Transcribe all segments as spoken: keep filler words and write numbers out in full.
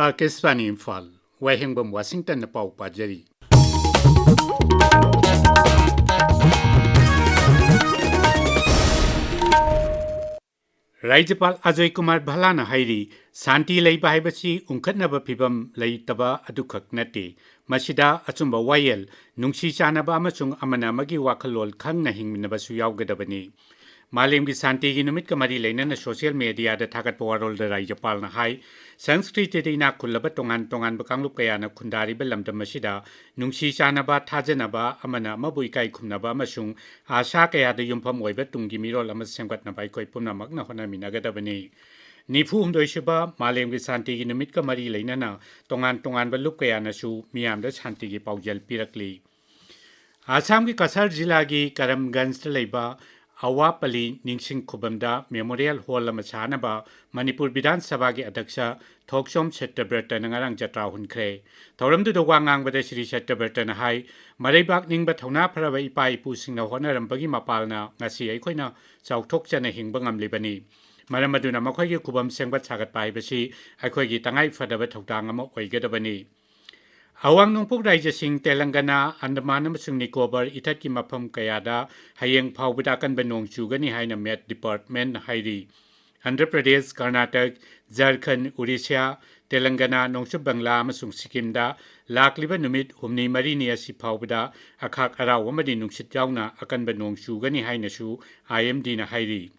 ꯑꯥꯀꯥꯁꯕꯥꯅꯤ ꯏꯝꯐꯥꯜ, ꯋꯥꯍꯦꯡꯕꯝ ꯋꯥꯁꯤꯡꯇꯟꯅ ꯄꯥꯎ ꯄꯥꯖꯔꯤ꯫ ꯔꯥꯖ꯭ꯌꯄꯥꯜ ꯑꯖꯣꯏ ꯀꯨꯃꯥꯔ ꯚꯜꯂꯥꯅ ꯍꯥꯏꯔꯤ, ꯁꯥꯟꯇꯤ ꯂꯩꯕ ꯍꯥꯏꯕꯁꯤ ꯎꯪꯈꯠꯅꯕ ꯐꯤꯚꯝ ꯂꯩꯇꯕ ꯑꯗꯨꯈꯛ ꯅꯠꯇꯦ, ꯃꯁꯤꯗ ꯑꯆꯨꯝꯕ ꯋꯥꯌꯦꯜ, ꯅꯨꯡꯁꯤ ꯆꯥꯟꯅꯕ ꯑꯃꯁꯨꯡ ꯑꯃꯅ ꯑꯃꯒꯤ ꯋꯥꯈꯜꯂꯣꯟ ꯈꯪꯅ ꯍꯤꯡꯃꯤꯟꯅꯕꯁꯨ ꯌꯥꯎꯒꯗꯕꯅꯤ꯫ ꯃꯥꯂꯦꯝꯒꯤ ꯁꯥꯟꯇꯤꯒꯤ ꯅꯨꯃꯤꯠꯀ ꯃꯔꯤ ꯂꯩꯅꯅ social mediaꯗ ꯊꯥꯒꯠꯄ ꯋꯥꯔꯣꯜꯗ ꯔꯥꯖ꯭ꯌꯄꯥꯜꯅ ꯍꯥꯏ, ꯁꯪꯁꯀ꯭ꯔꯤꯇꯤꯗ ꯏꯅꯥꯛ ꯈꯨꯜꯂꯕ ꯇꯣꯉꯥꯟ ꯇꯣꯉꯥꯟꯕ ꯀꯥꯡꯂꯨꯞ ꯀꯌꯥꯅ ꯈꯨꯟꯗꯥꯔꯤꯕ ꯂꯝꯗꯝ ꯑꯁꯤꯗ ꯅꯨꯡꯁꯤ ꯆꯥꯟꯅꯕ, ꯊꯥꯖꯅꯕ, ꯑꯃꯅ ꯑꯃꯕꯨ ꯏꯀꯥꯏ ꯈꯨꯝꯅꯕ ꯑꯃꯁꯨꯡ ꯑꯥꯁꯥ ꯀꯌꯥꯗ ꯌꯨꯝꯐꯝ ꯑꯣꯏꯕ ꯇꯨꯡꯒꯤ ꯃꯤꯔꯣꯜ ꯑꯃ ꯁꯦꯝꯒꯠꯅꯕ ꯑꯩꯈꯣꯏ ꯄꯨꯝꯅꯃꯛꯅ ꯍꯣꯠꯅꯃꯤꯟꯅꯒꯗꯕꯅꯤ꯫ ꯅꯤꯐꯨ ꯍꯨꯝꯗꯣꯏꯁꯨꯕ ꯃꯥꯂꯦꯝꯒꯤ ꯁꯥꯟꯇꯤꯒꯤ ꯅꯨꯃꯤꯠꯀ ꯃꯔꯤ ꯂꯩꯅꯅ ꯇꯣꯉꯥꯟ ꯇꯣꯉꯥꯟꯕ ꯂꯨꯞ ꯀꯌꯥꯅꯁꯨ ꯃꯤꯌꯥꯝꯗ ꯁꯥꯟꯇꯤꯒꯤ ꯄꯥꯎꯖꯦꯜ ꯄꯤꯔꯛꯂꯤ꯫ ꯑꯁꯥꯝꯒꯤ ꯀꯁꯥꯔ ꯖꯤꯂꯥꯒꯤ ꯀꯔꯝꯒꯟꯖꯇ ꯂꯩꯕ ꯑꯋꯥꯄꯂꯤ ꯅꯤꯡꯁꯤꯡ ꯈꯨꯕꯝꯗ memorial hall ꯑꯃ ꯁꯥꯅꯕ ꯃꯅꯤꯄꯨꯔ ꯕꯤꯙꯥꯟ ꯁꯚꯥꯒꯤ ꯑꯗ꯭ꯌꯛꯁ ꯊꯣꯛꯆꯣꯝ ꯁꯠꯇꯕ꯭ꯔꯇꯅ ꯉꯔꯥꯡ ꯖꯇ꯭ꯔꯥ ꯍꯨꯟꯈ꯭ꯔꯦ꯫ ꯊꯧꯔꯝꯗꯨꯗ ꯋꯥ ꯉꯥꯡꯕꯗ ꯁ꯭ꯔꯤ ꯁꯠꯇꯕ꯭ꯔꯇꯅ ꯍꯥꯏ, ꯃꯔꯩꯕꯥꯛ ꯅꯤꯡꯕ ꯊꯧꯅꯥ ꯐꯔꯕ ꯏꯄꯥ ꯏꯄꯨꯁꯤꯡꯅ ꯍꯣꯠꯅꯔꯝꯕꯒꯤ ꯃꯄꯥꯜꯅ ꯉꯁꯤ ꯑꯩꯈꯣꯏꯅ ꯆꯥꯎꯊꯣꯛꯆꯅ ꯍꯤꯡꯕ ꯉꯝꯂꯤꯕꯅꯤ꯫ ꯃꯔꯝ ꯑꯗꯨꯅ ꯃꯈꯣꯏꯒꯤ ꯈꯨꯕꯝ ꯁꯦꯝꯒꯠ ꯁꯥꯒꯠꯄ ꯍꯥꯏꯕꯁꯤ ꯑꯩꯈꯣꯏꯒꯤ ꯇꯉꯥꯏ ꯐꯗꯕ ꯊꯧꯗꯥꯡ ꯑꯃ ꯑꯣꯏꯒꯗꯕꯅꯤ꯫ ꯑꯋꯥꯡ ꯅꯣꯡꯄꯣꯛ ꯔꯥꯖ꯭ꯌꯁꯤꯡ ꯇꯦꯂꯪꯒꯅꯥ, ꯑꯟꯗꯃꯥꯟ ꯑꯃꯁꯨꯡ ꯅꯤꯀꯣꯕꯔ ꯏꯊꯠꯀꯤ ꯃꯐꯝ ꯀꯌꯥꯗ ꯍꯌꯦꯡ ꯐꯥꯎꯕꯗ ꯑꯀꯟꯕ ꯅꯣꯡ ꯆꯨꯒꯅꯤ ꯍꯥꯏꯅ Met Departmentꯅ ꯍꯥꯏꯔꯤ꯫ ꯑꯟꯙ꯭ꯔ ꯄ꯭ꯔꯗꯦꯁ, ꯀꯔꯅꯥꯇꯛ, ꯖꯔꯈꯟ, ꯎꯔꯤꯁ꯭ꯌꯥ, ꯇꯦꯂꯪꯒꯅꯥ, ꯅꯣꯡꯆꯨꯞ ꯕꯪꯒ꯭ꯂꯥ ꯑꯃꯁꯨꯡ ꯁꯤꯛꯀꯤꯝꯗ ꯂꯥꯛꯂꯤꯕ ꯅꯨꯃꯤꯠ ꯍꯨꯝꯅꯤ ꯃꯔꯤꯅꯤ ꯑꯁꯤ ꯐꯥꯎꯕꯗ ꯑꯈꯥꯛ ꯑꯔꯥꯎ ꯑꯃꯗꯤ ꯅꯨꯡꯁꯤꯠ ꯌꯥꯎꯅ ꯑꯀꯟꯕ ꯅꯣꯡ ꯆꯨꯒꯅꯤ ꯍꯥꯏꯅꯁꯨ IMDꯅ ꯍꯥꯏꯔꯤ꯫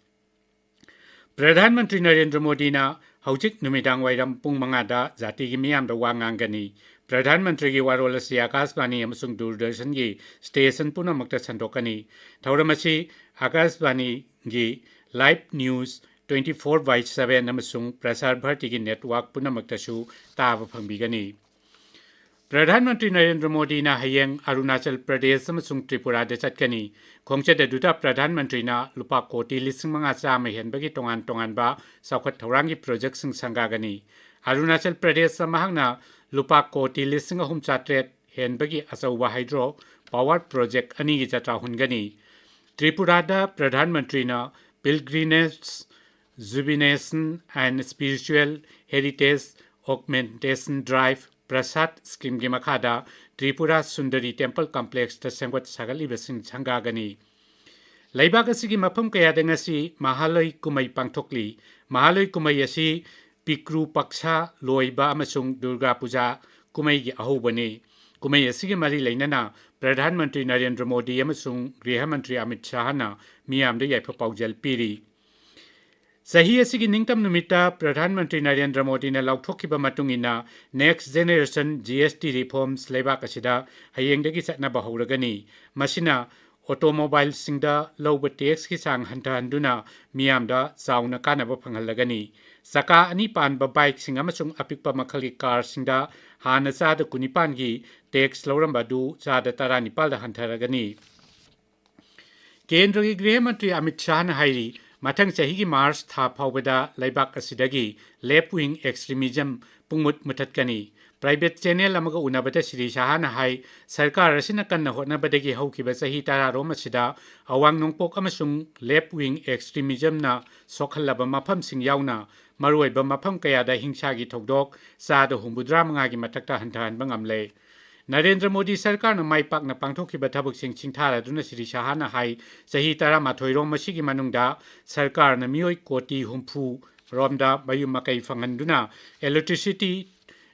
ꯄ꯭ꯔꯙꯥꯟ ꯃꯟꯇ꯭ꯔꯤ ꯅꯔꯦꯟꯗ꯭ꯔ ꯃꯣꯗꯤꯅ ꯍꯧꯖꯤꯛ ꯅꯨꯃꯤꯗꯥꯡ ꯋꯥꯏꯔꯝ ꯄꯨꯡ ꯃꯉꯥꯗ ꯖꯥꯇꯤꯒꯤ ꯃꯤꯌꯥꯝꯗ ꯋꯥ ꯉꯥꯡꯒꯅꯤ꯫ ꯄ꯭ꯔꯙꯥꯟ ꯃꯟꯇ꯭ꯔꯤꯒꯤ ꯋꯥꯔꯣꯜ ꯑꯁꯤ ꯑꯀꯥꯁꯕꯥꯅꯤ ꯑꯃꯁꯨꯡ ꯗꯨꯔꯗꯔꯁꯟꯒꯤ station ꯄꯨꯝꯅꯃꯛꯇ ꯁꯟꯗꯣꯛꯀꯅꯤ꯫ ꯊꯧꯔꯝ ꯑꯁꯤ ꯑꯀꯥꯁꯕꯥꯅꯤꯒꯤ live news twenty four by seven ꯑꯃꯁꯨꯡ ꯄ꯭ꯔꯁꯥꯔ ꯚꯥꯔꯇꯤꯒꯤ network ꯄꯨꯝꯅꯃꯛꯇꯁꯨ ꯇꯥꯕ ꯐꯪꯕꯤꯒꯅꯤ꯫ ꯄ꯭ꯔꯙꯥꯟ ꯃꯟꯇ꯭ꯔꯤ ꯅꯔꯦꯟꯗ꯭ꯔ ꯃꯣꯗꯤꯅ ꯍꯌꯦꯡ ꯑꯔꯨꯅꯥꯆꯜ ꯄ꯭ꯔꯗꯦꯁ ꯑꯃꯁꯨꯡ ꯇ꯭ꯔꯤꯄꯨꯔꯥꯗ ꯆꯠꯀꯅꯤ꯫ ꯈꯣꯡꯆꯠ ꯑꯗꯨꯗ ꯄ꯭ꯔꯙꯥꯟ ꯃꯟꯇ꯭ꯔꯤꯅ ꯂꯨꯄꯥ ꯀꯣꯇꯤ ꯂꯤꯁꯤꯡ ꯃꯉꯥ ꯆꯥꯝꯃ ꯍꯦꯟꯕꯒꯤ ꯇꯣꯉꯥꯟ ꯇꯣꯉꯥꯟꯕ ꯆꯥꯎꯈꯠ ꯊꯧꯔꯥꯡꯒꯤ projectꯁꯤꯡ ꯁꯪꯒꯥꯒꯅꯤ꯫ ꯑꯔꯨꯅꯥꯆꯜ ꯄ꯭ꯔꯗꯦꯁꯇ ꯃꯍꯥꯛꯅ ꯂꯨꯄꯥ ꯀꯣꯇꯤ ꯂꯤꯁꯤꯡ ꯑꯍꯨꯝ ꯆꯥꯇ꯭ꯔꯦꯠ ꯍꯦꯟꯕꯒꯤ ꯑꯆꯧꯕ hydro power project ꯑꯅꯤꯒꯤ ꯖꯇ꯭ꯔꯥ ꯍꯨꯟꯒꯅꯤ꯫ ꯇ꯭ꯔꯤꯄꯨꯔꯥꯗ ꯄ꯭ꯔꯙꯥꯟ ꯃꯟꯇ꯭ꯔꯤꯅ Pilgrimage, Rejuvenation and Spiritual Heritage Augmentation Drive, ꯄ꯭ꯔꯁꯥꯗ ꯁ꯭ꯀꯤꯝꯒꯤ ꯃꯈꯥꯗ ꯇ꯭ꯔꯤꯄꯨꯔꯥ ꯁꯨꯟꯗꯔꯤ ꯇꯦꯝꯄꯜ ꯀꯝꯄ꯭ꯂꯦꯛꯁꯇ ꯁꯦꯝꯒꯠ ꯁꯥꯒꯠꯂꯤꯕꯁꯤꯡ ꯁꯪꯒꯥꯒꯅꯤ꯫ ꯂꯩꯕꯥꯛ ꯑꯁꯤꯒꯤ ꯃꯐꯝ ꯀꯌꯥꯗ ꯉꯁꯤ ꯃꯍꯥꯂꯣꯏ ꯀꯨꯝꯍꯩ ꯄꯥꯡꯊꯣꯛꯂꯤ꯫ ꯃꯍꯥꯂꯣꯏ ꯀꯨꯝꯍꯩ ꯑꯁꯤ ꯄꯤꯀ꯭ꯔꯨ ꯄꯛꯁꯥ ꯂꯣꯏꯕ ꯑꯃꯁꯨꯡ ꯗꯨꯔꯒꯥ ꯄꯨꯖꯥ ꯀꯨꯝꯍꯩꯒꯤ ꯑꯍꯧꯕꯅꯤ꯫ ꯀꯨꯝꯍꯩ ꯑꯁꯤꯒꯤ ꯃꯔꯤ ꯂꯩꯅꯅ ꯄ꯭ꯔꯙꯥꯟ ꯃꯟꯇ꯭ꯔꯤ ꯅꯔꯦꯟꯗ꯭ꯔ ꯃꯣꯗꯤ ꯑꯃꯁꯨꯡ ꯒ꯭ꯔꯤꯍ ꯃꯟꯇ꯭ꯔꯤ ꯑꯃꯤꯠ ꯁꯥꯍꯅ ꯃꯤꯌꯥꯝꯗ ꯌꯥꯏꯐ ꯄꯥꯎꯖꯦꯜ ꯄꯤꯔꯤ꯫ ꯆꯍꯤ ꯑꯁꯤꯒꯤ ꯅꯤꯡꯇꯝ ꯅꯨꯃꯤꯠꯇ ꯄ꯭ꯔꯙꯥꯟ ꯃꯟꯇ꯭ꯔꯤ ꯅꯔꯦꯟꯗ꯭ꯔ ꯃꯣꯗꯤꯅ ꯂꯥꯎꯊꯣꯛꯈꯤꯕ ꯃꯇꯨꯡ ꯏꯟꯅ, Next Generation G S T Reforms ꯂꯩꯕꯥꯛ ꯑꯁꯤꯗ ꯍꯌꯦꯡꯗꯒꯤ ꯆꯠꯅꯕ ꯍꯧꯔꯒꯅꯤ꯫ ꯃꯁꯤꯅ ꯑꯣꯇꯣꯃꯣꯕꯥꯏꯜꯁꯤꯡꯗ ꯂꯧꯕ ꯇꯦꯛꯁꯀꯤ ꯆꯥꯡ ꯍꯟꯊꯍꯟꯗꯨꯅ ꯃꯤꯌꯥꯝꯗ ꯆꯥꯎꯅ ꯀꯥꯟꯅꯕ ꯐꯪꯍꯜꯂꯒꯅꯤ꯫ ꯆꯀꯥ ꯑꯅꯤ ꯄꯥꯟꯕ ꯕꯥꯏꯛꯁꯤꯡ ꯑꯃꯁꯨꯡ ꯑꯄꯤꯛꯄ ꯃꯈꯜꯒꯤ ꯀꯥꯔꯁꯤꯡꯗ ꯍꯥꯟꯅ ꯆꯥꯗ ꯀꯨꯟꯅꯤꯄꯥꯟꯒꯤ ꯇꯦꯛꯁ ꯂꯧꯔꯝꯕ ꯑꯗꯨ ꯆꯥꯗ ꯇꯔꯥꯅꯤꯄꯥꯜꯗ ꯍꯟꯊꯔꯒꯅꯤ꯫ ꯀꯦꯟꯗ꯭ꯔꯒꯤ ꯒ꯭ꯔꯤꯍ ꯃꯟꯇ꯭ꯔꯤ ꯑꯃꯤꯠ ꯁꯥꯍꯅ ꯍꯥꯏꯔꯤ, ꯃꯊꯪ ꯆꯍꯤꯒꯤ ꯃꯥꯔꯆ ꯊꯥ ꯐꯥꯎꯕꯗ ꯂꯩꯕꯥꯛ ꯑꯁꯤꯗꯒꯤ left wing extremism ꯄꯨꯡꯃꯨꯠ ꯃꯨꯊꯠꯀꯅꯤ꯫ ꯄ꯭ꯔꯥꯏꯚꯦꯠ ꯆꯦꯅꯦꯜ ꯑꯃꯒ ꯎꯅꯕꯗ ꯁ꯭ꯔꯤ ꯁꯥꯍꯅ ꯍꯥꯏ, ꯁꯔꯀꯥꯔ ꯑꯁꯤꯅ ꯀꯟꯅ ꯍꯣꯠꯅꯕꯗꯒꯤ ꯍꯧꯈꯤꯕ ꯆꯍꯤ ꯇꯔꯥꯔꯣꯝ ꯑꯁꯤꯗ ꯑꯋꯥꯡ ꯅꯣꯡꯄꯣꯛ ꯑꯃꯁꯨꯡ left wing extremismꯅ ꯁꯣꯛꯍꯜꯂꯕ ꯃꯐꯝꯁꯤꯡ ꯌꯥꯎꯅ ꯃꯔꯨꯑꯣꯏꯕ ꯃꯐꯝ ꯀꯌꯥꯗ ꯍꯤꯡꯁꯥꯒꯤ ꯊꯧꯗꯣꯛ ꯆꯥꯗ ꯍꯨꯝꯐꯨꯇꯔꯥ ꯃꯉꯥꯒꯤ ꯃꯊꯛꯇ ꯍꯟꯊꯍꯟꯕ ꯉꯝꯂꯦ꯫ ꯅꯔꯦꯟꯗ꯭ꯔ ꯃꯣꯗꯤ ꯁꯔꯀꯥꯔꯅ ꯃꯥꯏ ꯄꯥꯛꯅ ꯄꯥꯡꯊꯣꯛꯈꯤꯕ ꯊꯕꯛꯁꯤꯡ ꯁꯤꯡꯊꯥꯔꯗꯨꯅ ꯁ꯭ꯔꯤ ꯁꯥꯍꯅ ꯍꯥꯏ, ꯆꯍꯤ ꯇꯔꯥꯃꯥꯊꯣꯏꯔꯣꯝ ꯑꯁꯤꯒꯤ ꯃꯅꯨꯡꯗ ꯁꯔꯀꯥꯔꯅ ꯃꯤꯑꯣꯏ ꯀꯣꯇꯤ ꯍꯨꯝꯐꯨ ꯔꯣꯝꯗ ꯃꯌꯨꯝ ꯃꯀꯩ ꯐꯪꯍꯟꯗꯨꯅ electricity,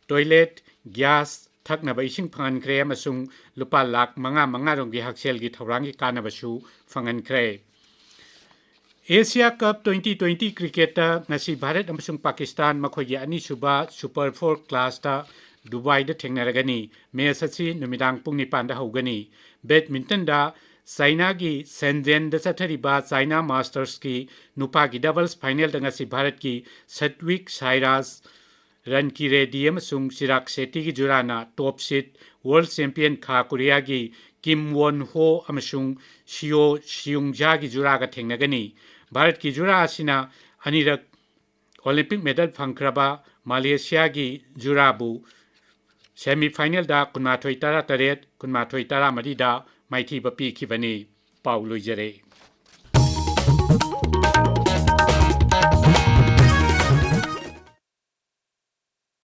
toilet, gas, ꯊꯛꯅꯕ ꯏꯁꯤꯡ ꯐꯪꯍꯟꯈ꯭ꯔꯦ ꯑꯃꯁꯨꯡ ꯂꯨꯄꯥ ꯂꯥꯈ ꯃꯉꯥ ꯃꯉꯥꯔꯣꯝꯒꯤ ꯍꯛꯁꯦꯜꯒꯤ ꯊꯧꯔꯥꯡꯒꯤ ꯀꯥꯟꯅꯕꯁꯨ ꯐꯪꯍꯟꯈ꯭ꯔꯦ꯫ Asia Cup twenty twenty cricketꯇ ꯉꯁꯤ ꯚꯥꯔꯠ ꯑꯃꯁꯨꯡ ꯄꯥꯀꯤꯁꯇꯥꯟ ꯃꯈꯣꯏꯒꯤ ꯑꯅꯤꯁꯨꯕ Super Four clashꯇ ꯗꯨꯕꯥꯏꯗ ꯊꯦꯡꯅꯔꯒꯅꯤ꯫ Match ꯑꯁꯤ ꯅꯨꯃꯤꯗꯥꯡ ꯄꯨꯡ ꯅꯤꯄꯥꯟꯗ ꯍꯧꯒꯅꯤ꯫ Badmintonꯗ ꯆꯥꯏꯅꯥꯒꯤ ꯁꯦꯟꯖꯦꯟꯗ ꯆꯠꯊꯔꯤꯕ China Mastersꯀꯤ ꯅꯨꯄꯥꯒꯤ doubles finalꯗ ꯉꯁꯤ ꯚꯥꯔꯠꯀꯤ ꯁꯠꯋꯤꯛ ꯁꯥꯏꯔꯥꯖ ꯔꯟꯀꯤꯔꯦꯗꯤ ꯑꯃꯁꯨꯡ ꯆꯤꯔꯥꯛ ꯁꯦꯇꯤꯒꯤ ꯖꯨꯔꯥꯅ top seed world champion ꯈꯥ ꯀꯣꯔꯤꯌꯥꯒꯤ ꯀꯤꯝ ꯋꯣꯟ ꯍꯣ ꯑꯃꯁꯨꯡ ꯁꯤꯑꯣ ꯁꯤꯌꯨꯡꯖꯥꯒꯤ ꯖꯨꯔꯥꯒ ꯊꯦꯡꯅꯒꯅꯤ꯫ ꯚꯥꯔꯠꯀꯤ ꯖꯨꯔꯥ ꯑꯁꯤꯅ ꯑꯅꯤꯔꯛ Olympic medal ꯐꯪꯈ꯭ꯔꯕ ꯃꯥꯂꯦꯁꯤꯌꯥꯒꯤ ꯖꯨꯔꯥꯕꯨ semi finalꯗ ꯀꯨꯟꯃꯥꯊꯣꯏ ꯇꯔꯥꯇꯔꯦꯠ, ꯀꯨꯟꯃꯥꯊꯣꯏ ꯇꯔꯥꯃꯔꯤꯗ ꯃꯥꯏꯊꯤꯕ ꯄꯤꯈꯤꯕꯅꯤ꯫ ꯄꯥꯎ ꯂꯣꯏꯖꯔꯦ꯫